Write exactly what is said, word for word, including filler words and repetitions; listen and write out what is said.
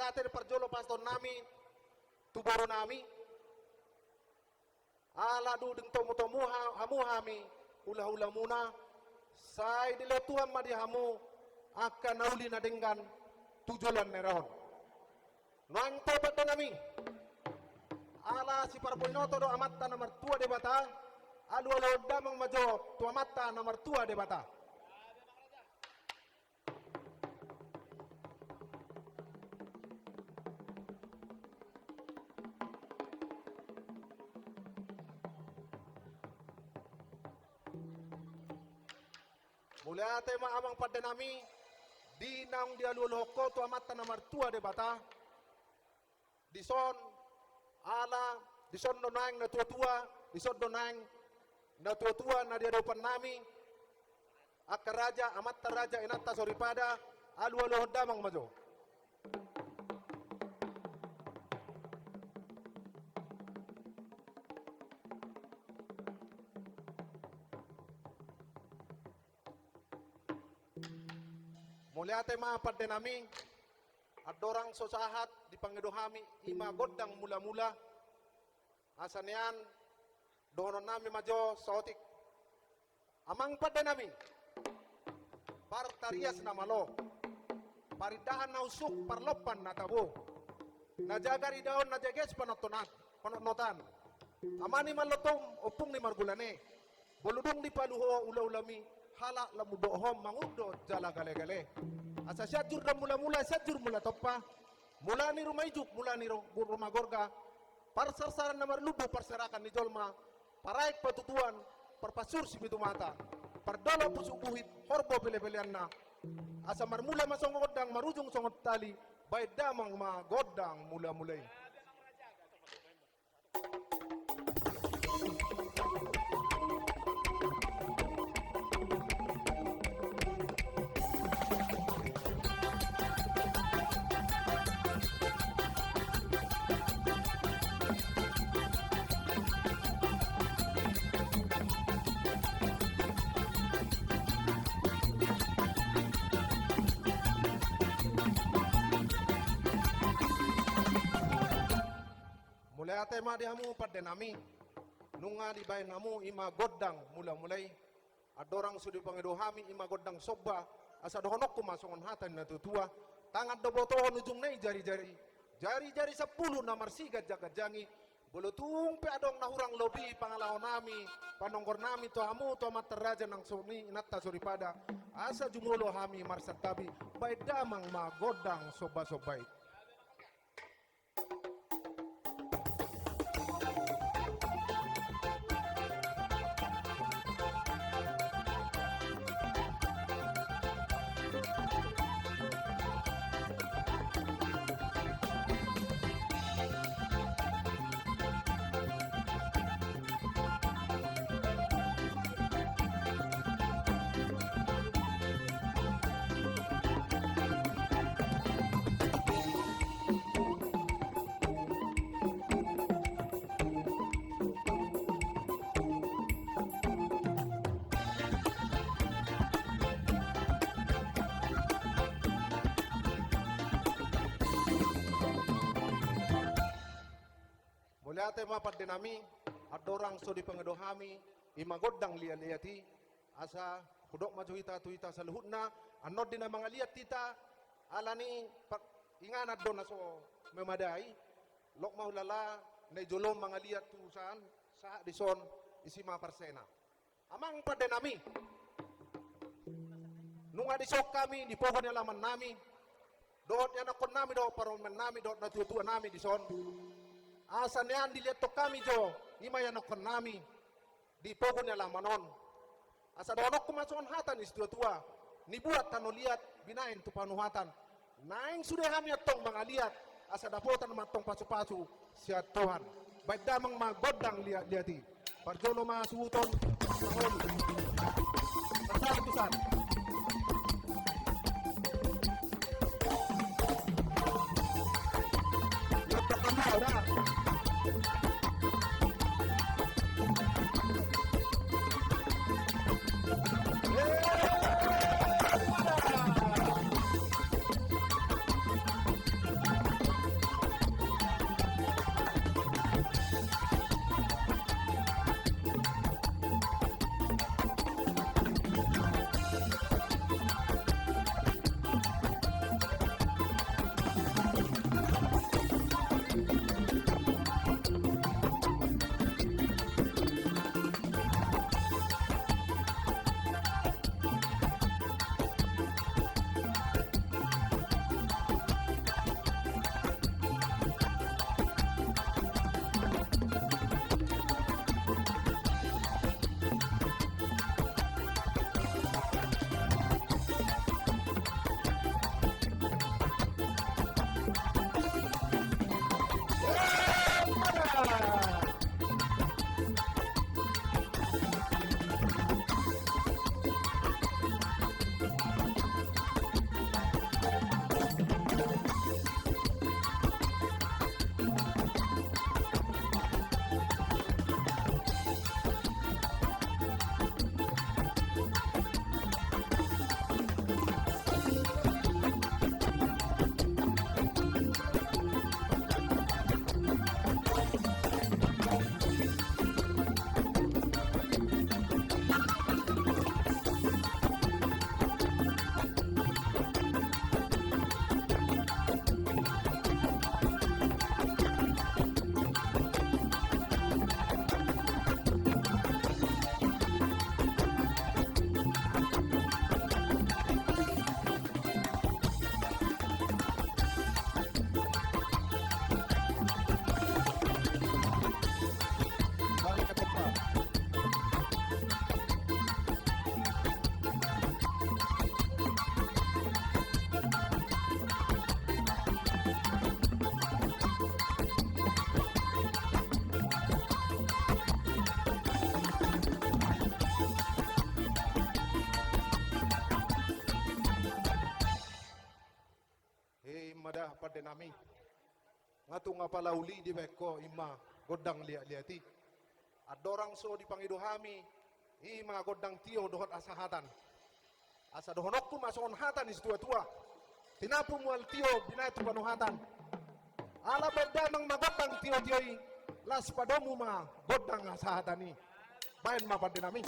Ate di parjolo pasahatonnami tu borunami. Ala dung ditomutomu ha-, hamu hami hulahulamuna, sai dilehon Tuhan ma di hamu angka na uli na denggan tu joloan ni ari on. Nuaeng tu pandenami, ala siparboinoto do Amanta na martua Debata, alualuhon damang ma jo tu Amanta na martua Debata. Mauliate ma amang pandenami, di naung dialualuhon ho tu Amanta na martua Debata. Dison, ala, dison do naeng natuatua, dison do naeng natuatua na di adopannami, angka raja, amanta raja, inanta soripada, alualuhon damang ma jo. Mauliate ma pandenami, andorang so sahat dipangido hami i ma gondang mulamula, asa nian dohononnami ma jo saotik. Amang pandenami, partarias na malo, parindahan na unsuk, parlompan na tabo, na jagar idaon, na jeges panottonan, panotnotan. Ama ni Mallotom, ompung ni Margulane, molo dung dipalu ho ulaulami, halak lam mundok ho mangunjung jala galegale. Asa Sianjur do mulamula, Sianjur mula tompa, mula ni ruma ijuk, mula ni ro-, ruma gorga, parsarsaran na marlumbu, parserakan ni jolma, paraek patutuan, parpasur sipitu mata, pardolok pusuk buhit, horbo pelepeleanna. Asa marmula ma songon gondang, marujung songon tali, baen damang ma gondang mulamula i. Mauliate ma di hamu pandenami, nunga dibaen hamu i ma gondang mulamula i. Andorang so dipangido hami i ma gondang somba, asa dohononku ma songon hata ni natuatua: Tangan do botohon, ujungna i jarijari, jarijari sampulu na marsiganjangganjangi. Molo tung pe adong na hurang lobi pangalahonami, panonggornami tu hamu, tu amanta raja nang songon i inanta soripada, asa jumolo hami marsantabi, baen damang ma gondang sombasomba i. Mauliate ma pandenami, andorang so dipangido hami i ma gondang liatliat i, asa hudok ma jo hita tu hita saluhutna, annon di na mangaliat hita, alani pa-, inganan do na so memadai, lok ma hulala na i jolo mangaliat tu san, sahat dison, isi ma parsena. Amang pandenami, nunga dison hami di pogu ni alamannami, dohot ianakkonnami, dohot parumaennami, dohot natuatuanami dison. Asa nian diliathon hami jo i ma ianakkonnami di pogu ni alaman on. Asa dohononku ma songon hata ni situatua: Nibuat tano liat, binahen tu panuhatan. Naeng sude hami antong mangaliat, asa dapotan ma antong pasupasu sian Tuhan. Baen damang ma gondang liatliat i. Parjolo ma suhuton. Parjolo tu san. Da pande nami. Nga tung apala uli dibaen ho ima gondang liat-liat i. Andorang so dipangido hami, ima gondang tio dohot hasahatan. Asa dohononku ma songon hata ni situa-tua: Tinapu mual tio, binahen tu panohatan. Ala baen damang ma gondang tio-tio i, laos padomu ma gondang hasahatan i. Baen ma pande nami.